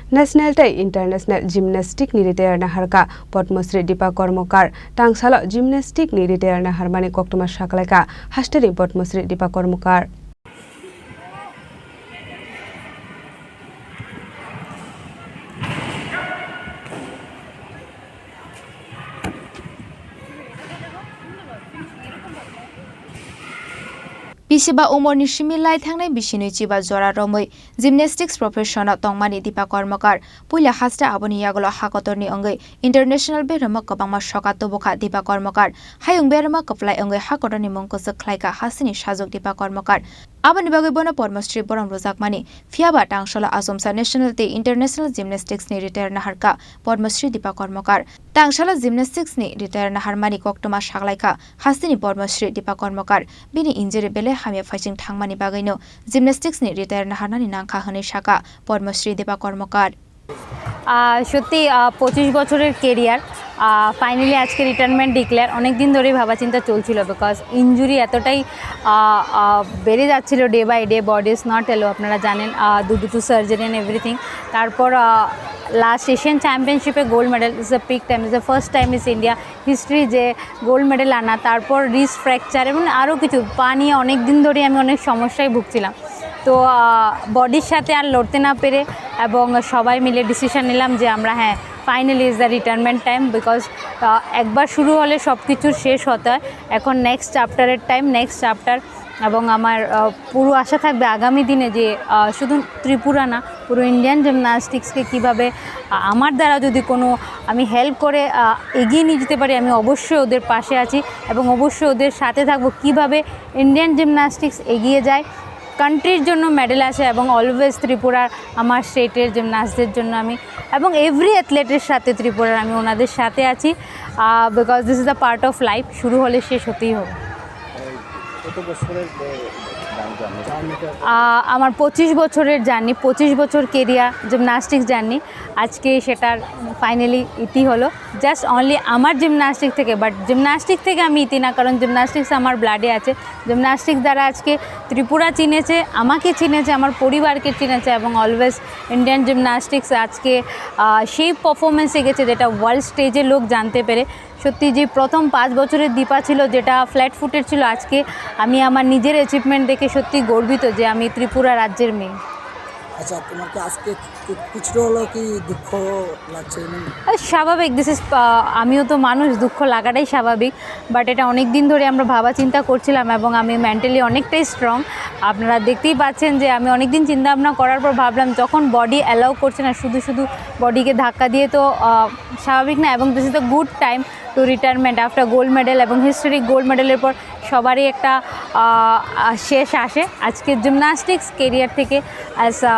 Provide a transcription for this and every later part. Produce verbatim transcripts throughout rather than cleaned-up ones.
National tei International Gymnastic ni retire naharka Padma Shri Deepa Karmakar. Tangsalo Gymnastic ni retire naharmani koktwma saklaikha hasteni Padma Shri Deepa Karmakar. Bisiba umorni simi lai thangnai bisinwi chiba jora romwi gymnastics profession-o tongmani Deepa Karmakar puila haste aboni yagulo hakotorni wngwi international berama kwbangma soka tubukha Deepa Karmakar. Hayung berama kwplai wngwi hakotorni mung kwchwk khlaikha hasteni sajwk Deepa Karmakar. Aboni bagwi bono Padma Shri borom rwjakmani. Phiyaba tangsalo achomsa national tei international gymnastics ni retire naharka Padma Shri Deepa Karmakar. Tangsalo gymnastics ni retire naharmani koktwma saklaikha hasteni Padma Shri Deepa Karmakar. Bini injury belai hamya phaising thangmani bagwino gymnastics ni retire naharnani nangkha hwnwi sakha Padma Shri Deepa Karmakar. আহ, সত্যি, আহ, পঁচিশ বছরের career, finally আজকে retirement declare. অনেক দিন ধরেই ভাবা চিন্তা চলছিল, বিকজ ইনজুরি এতটাই, আহ, আহ, বেড়ে যাচ্ছিল day by day, body is not এলো, আপনারা জানেন, আহ, due to surgery and everything। তারপর লাস্ট এশিয়ান চ্যাম্পিয়নশিপে gold medal, is the peak time, is the first time is India history যে গোল্ড মেডেল আনা, তারপর রিস্ট ফ্র্যাকচার এবং আরও কিছু পা নিয়ে অনেক দিন ধরেই আমি অনেক সমস্যায় ভুগছিলাম। তো বডির সাথে আর লড়তে না পেরে এবং সবাই মিলে ডিসিশন নিলাম যে আমরা, হ্যাঁ, finally is the retirement time, because একবার শুরু হলে সব কিছুর শেষ হতে হয়। এখন নেক্সট চ্যাপ্টারের টাইম, নেক্সট চ্যাপ্টার। এবং আমার, আহ, পুরো আশা থাকবে আগামী দিনে যে, আহ, শুধু ত্রিপুরা না, পুরো ইন্ডিয়ান জিমনাস্টিক্সকে কীভাবে, আহ, আমার দ্বারা যদি কোনো আমি হেল্প করে, আহ, এগিয়ে নিয়ে যেতে পারি, আমি অবশ্যই ওদের পাশে আছি এবং অবশ্যই ওদের সাথে থাকবো। কীভাবে ইন্ডিয়ান জিমনাস্টিক্স এগিয়ে যায়, কান্ট্রির জন্য মেডেল আসে এবং অলওয়েজ ত্রিপুরার আমার স্টেটের জিমনাস্টদের জন্য আমি এবং এভরি অ্যাথলেটের সাথে ত্রিপুরার আমি ওনাদের সাথে আছি, because this is the part of life, শুরু হলে শেষ হতেই হবে। কত বছরের, এ, জার্নি? আহ, আমার পঁচিশ বছরের জার্নি, পঁচিশ বছর কেরিয়ার, জিমনাস্টিক্স জার্নি, আজকে সেটার ফাইনালি ইতি হলো। জাস্ট অনলি আমার জিমনাস্টিক থেকে, বাট জিমনাস্টিক থেকে আমি ইতি না, কারণ জিমনাস্টিক্স আমার ব্লাডে আছে। জিমনাস্টিক্স দ্বারা আজকে ত্রিপুরা চিনেছে, আমাকে চিনেছে, আমার পরিবারকে চিনেছে এবং অলওয়েজ ইন্ডিয়ান জিমনাস্টিক্স আজকে, আহ, সেই পারফরমেন্সে গেছে যেটা ওয়ার্ল্ড স্টেজে লোক জানতে পেরে। সত্যি যে প্রথম পাঁচ বছরের দীপা ছিল, যেটা ফ্ল্যাট ফুটের ছিল, আজকে আমি আমার নিজের অ্যাচিভমেন্ট দেখে সত্যি গর্বিত যে আমি ত্রিপুরা রাজ্যের মেয়ে। আচ্ছা, তোমার কি আজকে কি-, কিছুটা হলেও কি দুঃখ লাগছে? আহ, স্বাভাবিক, দিস ইজ, আহ, আমিও তো মানুষ, দুঃখ লাগাটাই স্বাভাবিক। বাট এটা অনেক দিন ধরে আমরা ভাবা চিন্তা করছিলাম এবং আমি মেন্টালি অনেকটাই স্ট্রং। আপনারা দেখতেই পাচ্ছেন যে আমি অনেক দিন চিন্তা ভাবনা করার পর ভাবলাম, যখন বডি অ্যালাউ করছে না, শুধু শুধু বডিকে ধাক্কা দিয়ে তো, আহ, স্বাভাবিক না। এবং this is the good time to retirement after gold medal এবং হিস্টরিক গোল্ড মেডেলের পর সবারই একটা, আহ, আহ, শেষ আসে। আজকে জিমনাস্টিক্স কেরিয়ার থেকে, অ্যাজ আ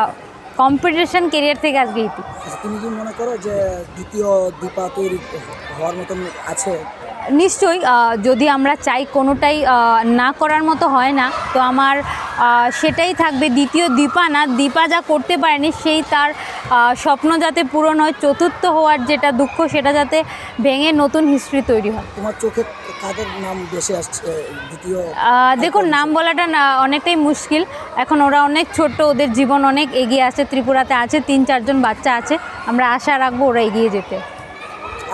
কম্পিটিশন কেরিয়ার থেকে আজকে ইতি। আচ্ছা, তুমি কি মনে করো যে দ্বিতীয় দীপা তৈরি হওয়ার মতন আছে? নিশ্চয়ই, আহ, যদি আমরা চাই কোনোটাই, আহ, না করার মতো হয় না, তো আমার, আহ, সেটাই থাকবে দ্বিতীয় দীপা না। দীপা যা করতে পারেনি, সেই তার, আহ, স্বপ্ন যাতে পূরণ হয়, চতুর্থ হওয়ার যেটা দুঃখ, সেটা যাতে ভেঙে নতুন হিস্ট্রি তৈরি হয়। তোমার চোখে কাদের নাম ভেসে আসছে দ্বিতীয় আহ, দেখুন, আইকন নাম হিসেবে? বলাটা না অনেকটাই মুশকিল। এখন ওরা অনেক ছোট্ট, ওদের জীবন অনেক এগিয়ে আছে। ত্রিপুরাতে আছে তিন চারজন বাচ্চা আছে, আমরা আশা রাখবো ওরা এগিয়ে যেতে।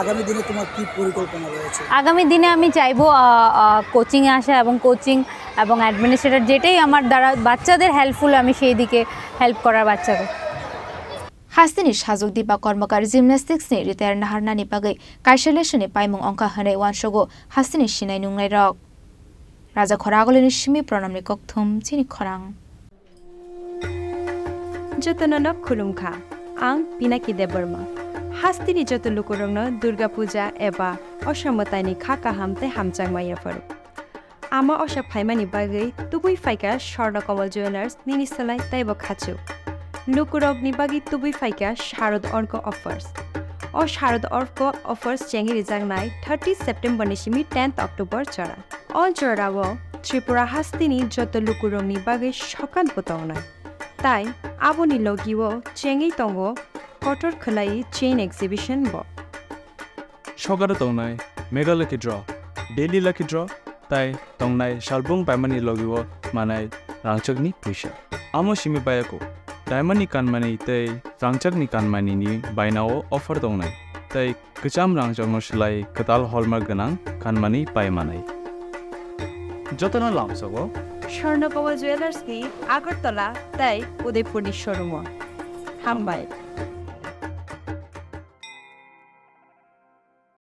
আগামী দিনে তোমার কি পরিকল্পনা রয়েছে? আগামী দিনে আমি চাইবো, আহ, আহ, কোচিংয়ে আসা এবং কোচিং এবং অ্যাডমিনিস্ট্রেটর যেটাই আমার দ্বারা বাচ্চাদের হেল্পফুল, আমি সেই দিকে হেল্প করার বাচ্চাদের। Hasteni sajwk Dipa Kormokar gymnastics ni retire naharnani bagwi kaisa lesson ni paimung ongkha hwnwi uansugo hasteni sinai nungnairok. Raja Khoragulini simi Pranamni kokthum chini khorang. Jotono no khulumkha, ang Pinaki Debbarma. Hasteni joto lukurokno Durga Puja eba Osha mwtaini kha kaham tei hamjakma yapharo. Ama Osha phaimani bagwi tubui phaikha Swarna Kamal Jewellers nini slai teibo khachuk. Lukurokni bagwi tubui phaikha Sharad Orko offers. O Sharad Orko offers chengwi rijaknai thirty September ni simi tenth October jora. O jorao Tripura hasteni joto lukurokni bagwi sokat bo tongnai. Tai aboni logio chengwi tongo kotor khwlai chain exhibition bo. Sokaro tongnai Mega Lucky Draw, Daily Lucky Draw tai tongnai salbung paimani logio manai rangchakni puisa. Amo simi bayako. Diamond ni kanmani tei rangchakni kanmani ni bainao offer tongnai, tei kwcham rangchakno swlai kwtal hallmark gwnang kanmani pai manai. Jotono lamsogo Swarnakomal Jewellers ni Agartala tei Udaipur ni showroom o. Hambai.